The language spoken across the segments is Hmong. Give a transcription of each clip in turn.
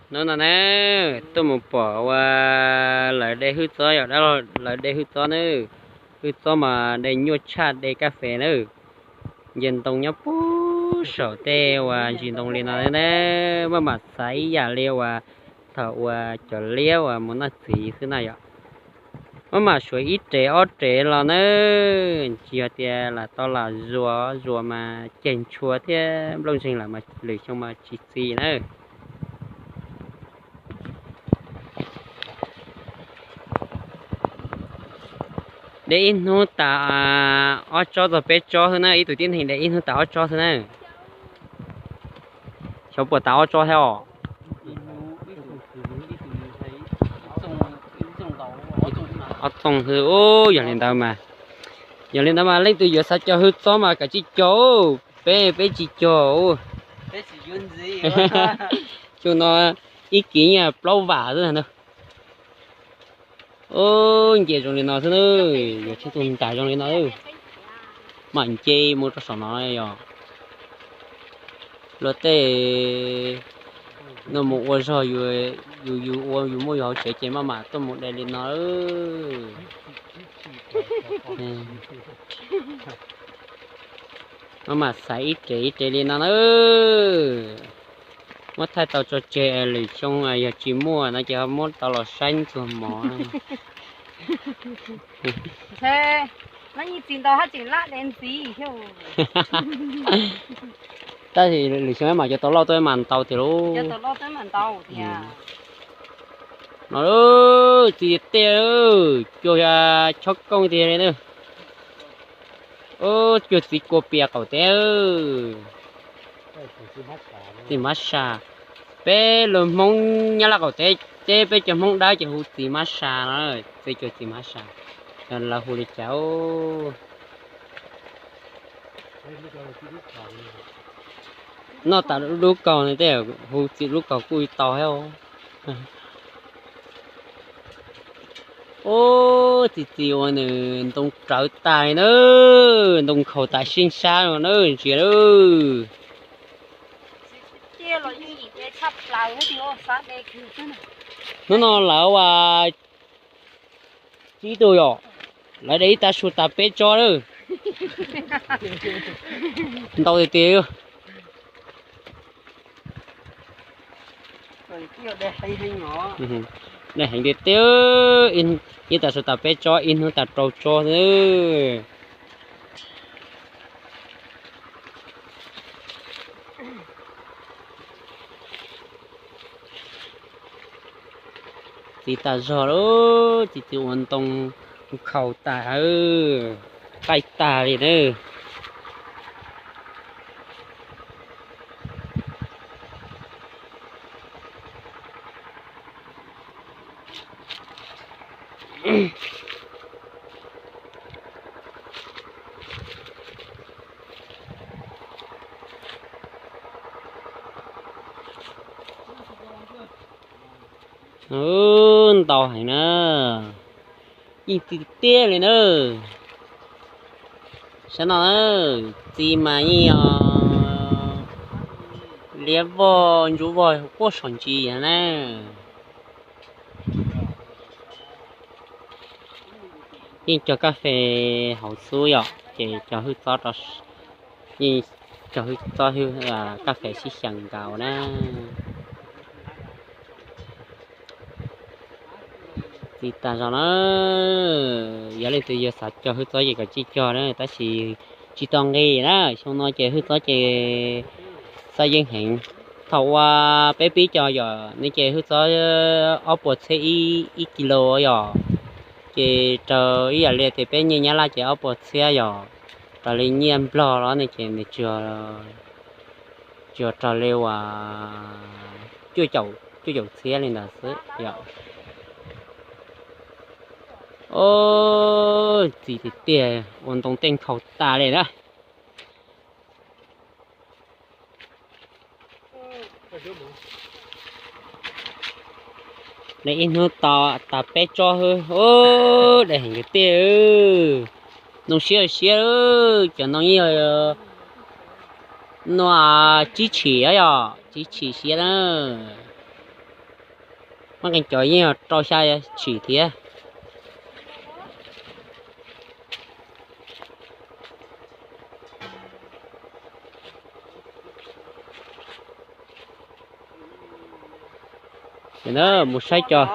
Hnub no na, tuaj mus pom uas lawv de hwj txob yom, dab laug lawv de hwj txob na. Hwj txob mas de nyuaj tshaj de kas fes na. Nce ntoo nyob puag saum tej uas ntsis ntoo li no na, maj mam xaiv ib yam li uas thaum uas cov liab uas mus noj txiv xwb na yom. Maj mam suav ib rev ob rev los na, tsis yog tias lam tau lam zuas, zuas mas ceg ntshua thiab nplooj ntseeg lawm mas lwm xyoo mas tsis txi na. De ib hnub tas ob tsob txog peb tsob xwb na, ib tug tib neeg de ib hnub tas ob tsob xwb na. Xyov puas tas ob tsob thiab os. Ob txoos xwb. Yog li ntawd mas, yog li ntawd mas leej twg yuav xav cog hwj txob mas kav tsij cog, peb peb tsis cog. Xyoo no ib kiv nyiaj plaub vam xwb na. Nce zoo li no xwb na, yuav tsheej tus ntais zoo li no, mam nce mus rau saum no yog luag tej no mus ua zog, yus yus ua yus muaj yus hauv tsev ces maj mam tuaj mus de li no. Maj mam xaiv ib rev ib rev li no na. Muab thaij tau tso tseg, lwm xyoo yog tsis muaj no ces ho muab tau los saib ntxuag mov. Tab sis lwm xyoo mam cov tau loj tuaj mas ntau tiag lauj. No txiv tiag tiag, cuag chob kooj tiag li na. Cuag txiv kua pias qaum teb. Txiv hmab sa, peb lus Hmoob Nyab Laj qaum teb, peb cov Hmoob Dawb ces hu txiv hmab sa no, txiv, cuag txiv hmab sa, lawv hu li cas? Noj tas lub kaug no tej hu txiv lub kaug kuj tau thiab. Ub, txiv txiv ua nws ntoo rawv tas li na, ntoo nkhaus tas sib sab no na, ntsia lawm. Hnub no lawv ua tsib tug yom, lawv de ib tag su tas peb tsob lawm. Ntau tiag tiag. De heev tiag tiag, ib tag su tas peb tsob, ib hnub tas rau tsob xwb. Txiv tas zog lawm, txiv txiv ua ntoo nkhaus tas, qaij tag li na. Ntau heev na, yeej txiv tiag li na. Sab no txiv mas yeej yog liab vog ntsuab vog quaj saum ntsis na. Yeej cog kas fes hauv xub yom, ces cog hwj txob rau, yeej cog hwj txob, hwj kas fes sib xyaw nkaus na. Txiv tas zog na, yog leej twg yog xav cog hwj txob ces kom tsij cog na, tab sis tsis tau nqis na, xyoo no ces hwj txob ces txaus yeej heev. Thaum uas peb pib cog yom, ne ces hwj txob ob puas txhiab ib kilo yom, ces raws ib yam li tias peb nyiaj Nyab Laj ces ob puas txhiab yom, raws li nyiaj Nplog los ne ces nws tsuas raws li uas cuaj caum txhiab li ntawd xwb yom. Ub, txiv tiag tiag, ua ntoo tej nkhaus tas li na. De ib hnub tas peb tsob xwb, ub, de heev tiag. Noo siab siab, cov noo yeej yog nua tsib tshim yom, tsib tshim siab na. Muaj qee cov yeej rau xya tshim thiab. Mus saib cov,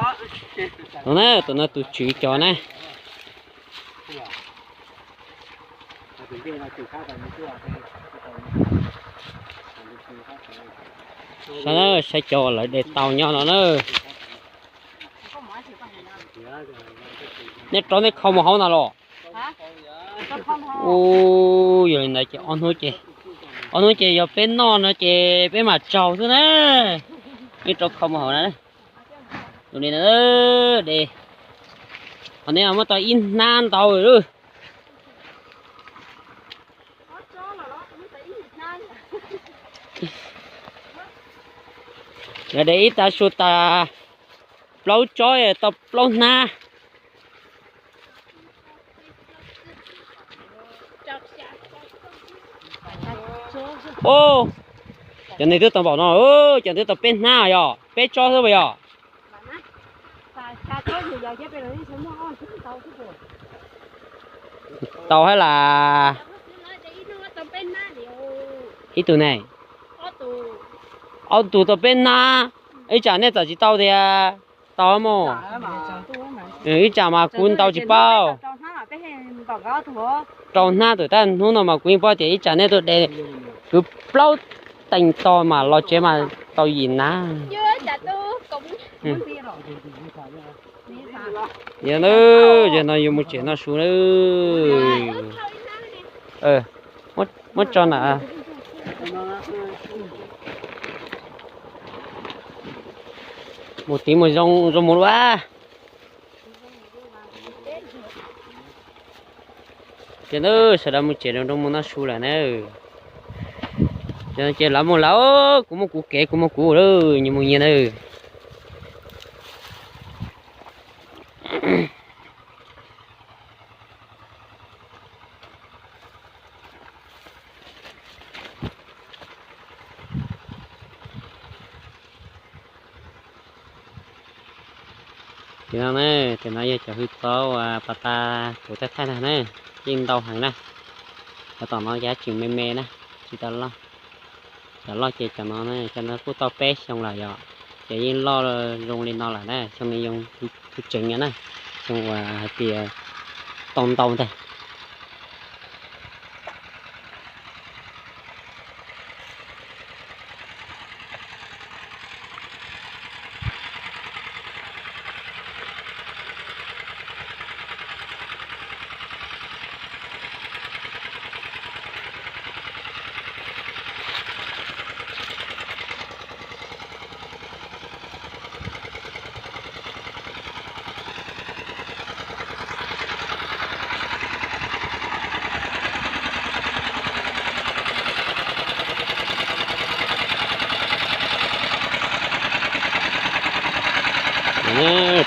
tus no tus tswv cov na. Saib, saib cov lawv de tau nyob no na. Nej rov nej kho mus hauv no los? Ua, yog li ntawd ces ob hnub ces, ob hnub ces yog peb noj no ces peb mam tsaug xwb na. Nej rov kho mus hauv na. Tus ni na, de, qhov no muab tau ib hnab ntau lawm. Yog de ib tav su tas plaub tsob tau plaub hnab. Cov neeg twb tau npaum no, cov twb tau peb hnab yog peb tsob xwb puas yog? Tau hab las. Ib tug ne, ob tug tau peb hnab, ib tsam nej txawm tsis tau tias tau mus. Ib tsam mas kuv ntaus tsis paub. Rau hnab tus tab hnub no mas kuv yeej paub tias ib tsam nej tuaj de kwv plaub teev tog mas los tsev mas tau yim hnab. Yog no yuav mus tsev noj su na. Muab tso na. Mus tiv mus zoo zoo mus lawm. Ces sawv daws mus tsev zoo zoo mus noj su lawm na. Ces lawv mus lawm, kuv muaj kuv kev, kuv muaj kuv lawm, nyias mus nyias na. Tim no na, tim no yog cov hwj txob uas pas tas kuv thaij thaij na, yeej ntau heev na. Cov tom no yog tseem me me na, tsis tau loj. Cov loj ces cov no, cov no kuj tau peb xyoo lawm yom, ces yeej loj zoo li no lawm na, xyoo no xyoo tseem na, xyoo uas hais tias tau ntau ntag.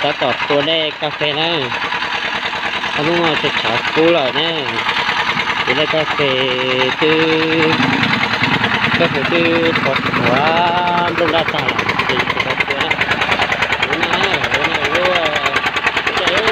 Tab tom tua dej kas fes na, ob hnub no tshav kub lawm na, ces dej kas fes twb, kas fes twb qhuav qhuav nplooj daj tag lawm ces tsis tau tua na. Ua no, ua no lub tsev.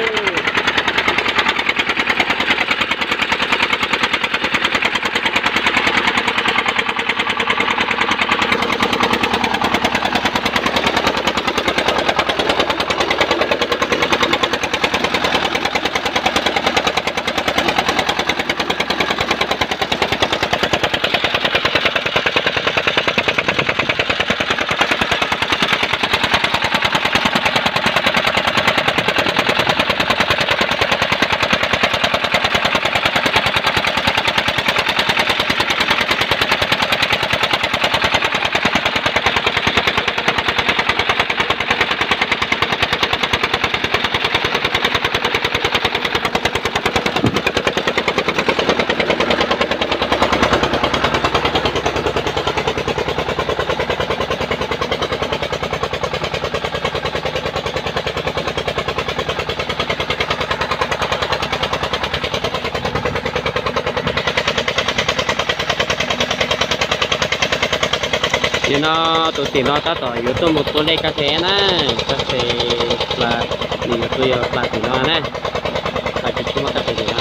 Nim no tus tim no tab tom yuav tuaj mus tua dej kab qe na, kab qe plas, nws yuav tua yog plas tim no na, plas tsis tshua muaj kab qe tim no,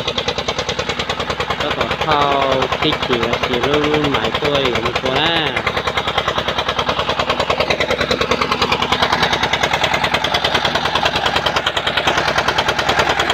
tab tom thauj tib chim los sis lub maiv tuaj yuav mus tua na.